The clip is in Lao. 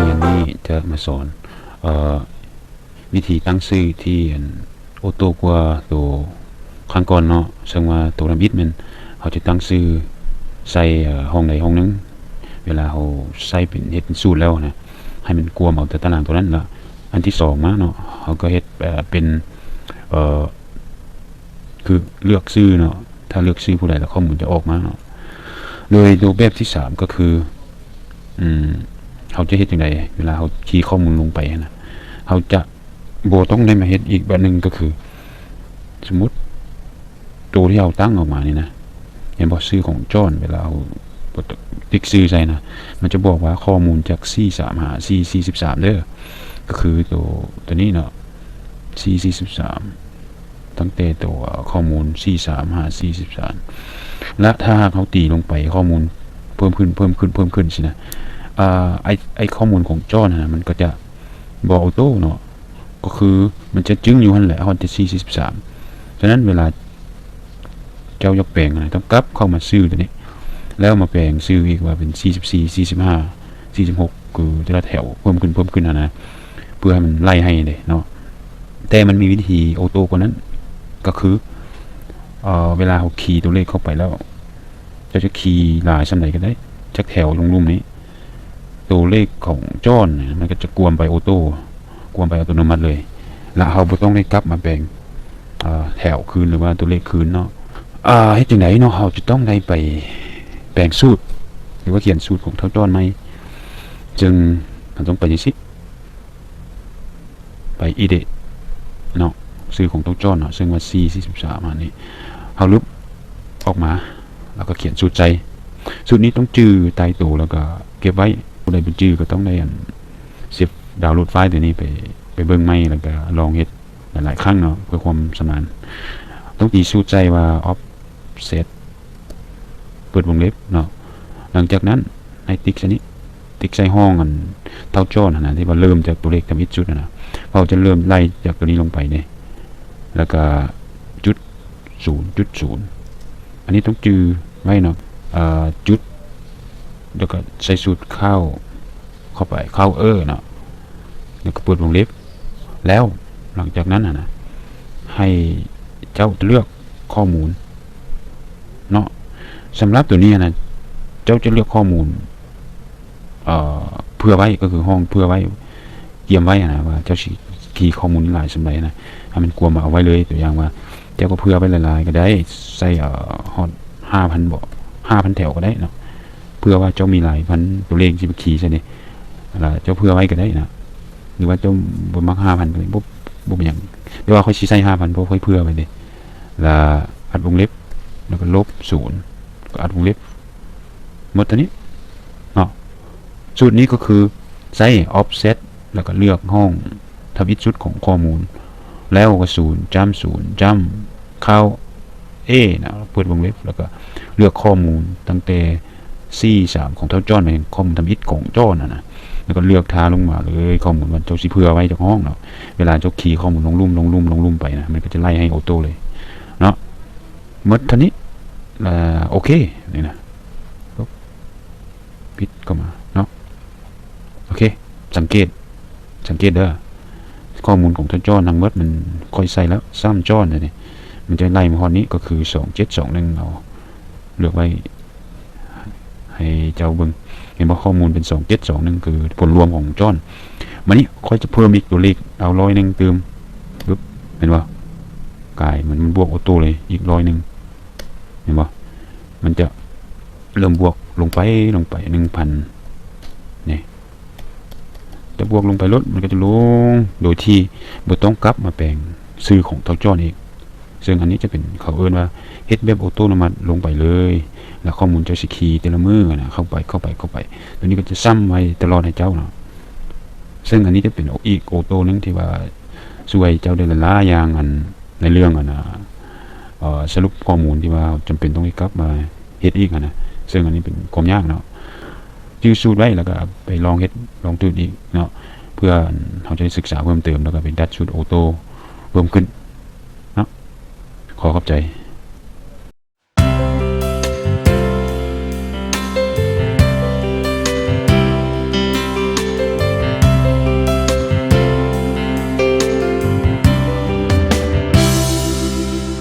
ຮຽນນີ້ຈະມາສອນ ເອີ ວິທີຕັ້ງຊື່ທີ່ ອັນ ໂອໂຕ້ກວ່າໂຕຄັ້ງກ່ອນເນາະ. ເຊິ່ງວ່າໂຕທຳອິດແມ່ນເຮົາຈະຕັ້ງຊື່ໃສ່ ເອີ ຫ້ອງໃດຫ້ອງໜຶ່ງ ເວລາເຮົາໃສ່ເປັນ ເຮັດເປັນສູດແລ້ວນະ ໃຫ້ມັນກວມເອົາແຕ່ຕາລາງໂຕນັ້ນລະ. ອັນທີສອງມາເນາະ ເຮົາກໍເຮັດ ເອີ ເປັນ ເອີ ຄືເລືອກຊື່ເນາະ. ຖ້າເລືອກຊື່ຜູ້ໃດລະ ຂໍ້ມູນຈະອອກມາເນາະ. ໂດຍໂຕແບບທີສາມກໍຄື ອືມ ເຮົາຈະເຮັດຈັ່ງໃດ ເວລາເຮົາຄີຂໍ້ມູນລົງໄປຫັ້ນນະ ເຮົາຈະບໍ່ຕ້ອງໄດ້ມາເຮັດອີກແບບໜຶ່ງ ກໍຄື ສົມມຸດ ໂຕທີ່ເຮົາຕັ້ງອອກມານີ້ນະ ເຫັນບໍ່? ຊື່ຂອງຈອນ ເວລາເຮົາຕິກຊື່ໃສ່ນະ ມັນຈະບອກວ່າຂໍ້ມູນຈາກສີ່ສາມຫາສີ່ສີ່ສິບສາມເດີ ກໍຄືໂຕ ໂຕນີ້ເນາະ ສີ່ສີ່ສິບສາມ ຕັ້ງແຕ່ໂຕ ເອີ ຂໍ້ມູນສີ່ສາມຫາສີ່ສິບສາມ ແລະ ຖ້າຫາກເຮົາຕີລົງໄປ ຂໍ້ມູນເພີ່ມຂຶ້ນ ເພີ່ມຂຶ້ນ ເພີ່ມຂຶ້ນຊີ້ນະ ອາ ໄອ້ ໄອ້ຂໍ້ມູນຂອງຈອນຫັ້ນນະ ມັນກໍຈະບໍ່ໂອໂຕ້ເນາະ ກໍຄືມັນຈະຈຶ້ງຢູ່ຫັ້ນແຫຼະ ຮອດແຕ່ສີ່ສີ່ສິບສາມ. ສະນັ້ນເວລາເຈົ້າຢາກແປງຫັ້ນນະ ຕ້ອງກັບເຂົ້າມາຊື່ໂຕນີ້ ແລ້ວມາແປງຊື່ອີກວ່າເປັນສີ່ສິບສີ່ ສີ່ສິບຫ້າ ສີ່ສິບຫົກ ຄືແຕ່ລະແຖວເພີ່ມຂຶ້ນ ເພີ່ມຂຶ້ນຫັ້ນນະ ເພື່ອໃຫ້ມັນໄລ່ໃຫ້ເດ້ເນາະ. ແຕ່ມັນມີວິທີໂອໂຕ້ກວ່ານັ້ນ ກໍຄື ເອີ ເວລາເຮົາຄີຕົວເລກເຂົ້າໄປແລ້ວ ເຈົ້າຈະຄີຫຼາຍສ່ຳໃດກໍໄດ້ ຈັກແຖວລຸ່ມໆນີ້ ຕົວເລກຂອງຈອນນີ້ ມັນກໍຈະກວມໄປໂອໂຕ້ ກວມໄປອັດຕະໂນມັດເລີຍ ແລະ ເຮົາບໍ່ຕ້ອງໄດ້ກັບມາແປງ ເອີ ແຖວຄືນ ຫຼືວ່າຕົວເລກຄືນເນາະ. ເຮັດຈັ່ງໃດເນາະ ເຮົາຈະຕ້ອງໄດ້ໄປແປງສູດ ຫຼືວ່າຂຽນສູດຂອງທ້າວຈອນໃໝ່ ເຊິ່ງເຮົາຕ້ອງໄປຈັ່ງຊີ້ ໄປ edit ເນາະ ຊື່ຂອງທ້າວຈອນເນາະ ເຊິ່ງວ່າສີ່ສີ່ສິບສາມອັນນີ້ ເຮົາລຶບອອກມາ ແລ້ວກໍຂຽນສູດໃສ່. ສູດນີ້ຕ້ອງຈື່ຕາຍໂຕ ແລ້ວກໍເກັບໄວ້. ຜູ້ໃດບໍ່ຈື່ກໍຕ້ອງໄດ້ອັນ ເຊບດາວໂຫຼດໄຟລ໌ໂຕນີ້ໄປ ໄປເບິ່ງໃໝ່ ແລ້ວກໍລອງເຮັດຫຼາຍໆຄັ້ງເນາະ ເພື່ອຄວາມຊຳນານ. ຕ້ອງຕີສູດໃສ່ວ່າ offset ເປີດວົງເລັບເນາະ. ຫຼັງຈາກນັ້ນໃຫ້ຕິກໃສ່ນີ້ ຕິກໃສ່ຫ້ອງອັນທ້າວຈອນຫັ້ນນະ ທີ່ວ່າເລີ່ມຈາກຕົວເລກທຳອິດສຸດຫັ້ນນະ ເຮົາຈະເລີ່ມໄລ່ຈາກຕົວນີ້ລົງໄປເດ້ ແລ້ວກະຈຸດສູນ ຈຸດສູນ ອັນນີ້ຕ້ອງຈື່ໄວ້ເນາະ ເອີ ຈຸດ ແລ້ວກະໃສ່ສູດເຂົ້າ ເຂົ້າໄປ ເຂົ້າ ເອີ ເນາະ ແລ້ວກໍເປີດວົງເລັບ ແລ້ວຫຼັງຈາກນັ້ນຫັ້ນນະ ໃຫ້ເຈົ້າເລືອກຂໍ້ມູນເນາະ. ສຳລັບຕົວນີ້ຫັ້ນນະ ເຈົ້າຈະເລືອກຂໍ້ມູນ ເອີ ເພື່ອໄວ້ ກໍຄືຫ້ອງເພື່ອໄວ້ ກຽມໄວ້ຫັ້ນນະ ວ່າເຈົ້າຊິຄີຂໍ້ມູນຫຼາຍສ່ຳໃດຫັ້ນນະ ໃຫ້ມັນກວມເອົາໄວ້ເລີຍ. ຕົວຢ່າງວ່າ ເຈົ້າກໍເພື່ອໄວ້ຫຼາຍໆກໍໄດ້ ໃສ່ ເອີ ຮອດຫ້າພັນບໍ ຫ້າພັນແຖວກໍໄດ້ເນາະ. ເພື່ອວ່າເຈົ້າມີຫຼາຍພັນຕົວເລກທີ່ມາຄີໃສ່ນີ້ ລະເຈົ້າເພື່ອໄວ້ກໍໄດ້ນະ ຫຼືວ່າເຈົ້າບໍ່ມັກຫ້າພັນກໍໄດ້ ບໍ່ ບໍ່ເປັນຫຍັງ. ແຕ່ວ່າຂ້ອຍຊິໃສ່ຫ້າພັນ ເພາະຂ້ອຍເພື່ອໄວ້ເດ້ ລະອັດວົງເລັບ ແລ້ວກໍລົບສູນ ກໍອັດວົງເລັບ ໝົດເທົ່ານີ້ເນາະ. ສູດນີ້ກໍຄືໃຊ້ offset ແລ້ວກໍເລືອກຫ້ອງທຳອິດສຸດຂອງຂໍ້ມູນ ແລ້ວກໍສູນ ຈ້ຳສູນ ຈ້ຳ ເຂົ້າ A ນະ ເປີດວົງເລັບ ແລ້ວກໍເລືອກຂໍ້ມູນຕັ້ງແຕ່ C ສາມ ຂອງທ້າວຈອນ ແມ່ນຂໍ້ມູນທຳອິດຂອງຈອນຫັ້ນນະ ແລ້ວກໍເລືອກທາລົງມາເລີຍ ຂໍ້ມູນວ່າເຈົ້າຊິເພື່ອໄວ້ຈັກຫ້ອງເນາະ. ເວລາເຈົ້າຄີຂໍ້ມູນລົງລຸ່ມ ລົງລຸ່ມ ລົງລຸ່ມໄປນະ ມັນກໍຈະໄລ່ໃຫ້ໂອໂຕ້ເລີຍເນາະ. ໝົດເທົ່ານີ້ ແລ້ວໂອເຄ ນີ້ນະ ປິດເຂົ້າມາເນາະ. ໂອເຄ ສັງເກດ ສັງເກດເດີ ຂໍ້ມູນຂອງທ້າວຈອນທັງໝົດ ມັນຂ້ອຍໃສ່ແລ້ວ ຊ້ຳຈອນເດນີ້ ມັນຈະໄລ່ມາຮອດນີ້ ກໍຄືສອງເຈັດສອງໜຶ່ງ ເອົາເລືອກໄວ້ໃຫ້ເຈົ້າເບິ່ງ ເຫັນບໍ່? ຂໍ້ມູນເປັນສອງເຈັດສອງໜຶ່ງ ຄືຜົນລວມຂອງຈອນ. ບາດນີ້ຂ້ອຍຈະເພີ່ມອີກຕົວເລກ ເອົາຮ້ອຍໜຶ່ງຕື່ມ ປຶບ ເຫັນບໍ່? ກາຍມັນ ມັນບວກໂອໂຕ້ເລີຍ ອີກຮ້ອຍໜຶ່ງ ເຫັນບໍ່? ມັນຈະເລີ່ມບວກລົງໄປ ລົງໄປ ໜຶ່ງພັນ ນີ້ ຈະບວກລົງໄປໂລດ ມັນກໍຈະລົງ ໂດຍທີ່ບໍ່ຕ້ອງກັບມາແປງຊື່ຂອງທ້າວຈອນອີກ. ເຊິ່ງອັນນີ້ຈະເປັນ ເຂົາເອີ້ນວ່າເຮັດແບບໂອໂຕນະມັດລົງໄປເລີຍ ແລ້ວຂໍ້ມູນເຈົ້າຊິຄີແຕ່ລະມື້ນະ ເຂົ້າໄປ ເຂົ້າໄປ ເຂົ້າໄປ ຕົວນີ້ກໍຈະຊ້ຳໄວ້ຕະຫຼອດໃຫ້ເຈົ້າເນາະ. ເຊິ່ງອັນນີ້ຈະເປັນອີກໂອໂຕໜຶ່ງທີ່ວ່າຊ່ວຍເຈົ້າໄດ້ຫຼາຍໆຢ່າງ ອັນ ໃນເລື່ອງ ອັນ ເອີ ສະຫຼຸບຂໍ້ມູນທີ່ວ່າເຮົາຈຳເປັນຕ້ອງໄດ້ກັບມາເຮັດອີກຫັ້ນນະ. ເຊິ່ງອັນນີ້ເປັນຄວາມຍາກເນາະ ຈື່ສູດໄວ້ ແລ້ວກໍໄປລອງເຮັດ ລອງຕື່ມອີກເນາະ ເພື່ອເຮົາຈະໄດ້ສຶກສາເພີ່ມເຕີມ ແລ້ວກໍໄປດັດສູດໂອໂຕເພີ່ມຂຶ້ນເນາະ. ຂໍຂອບໃຈ.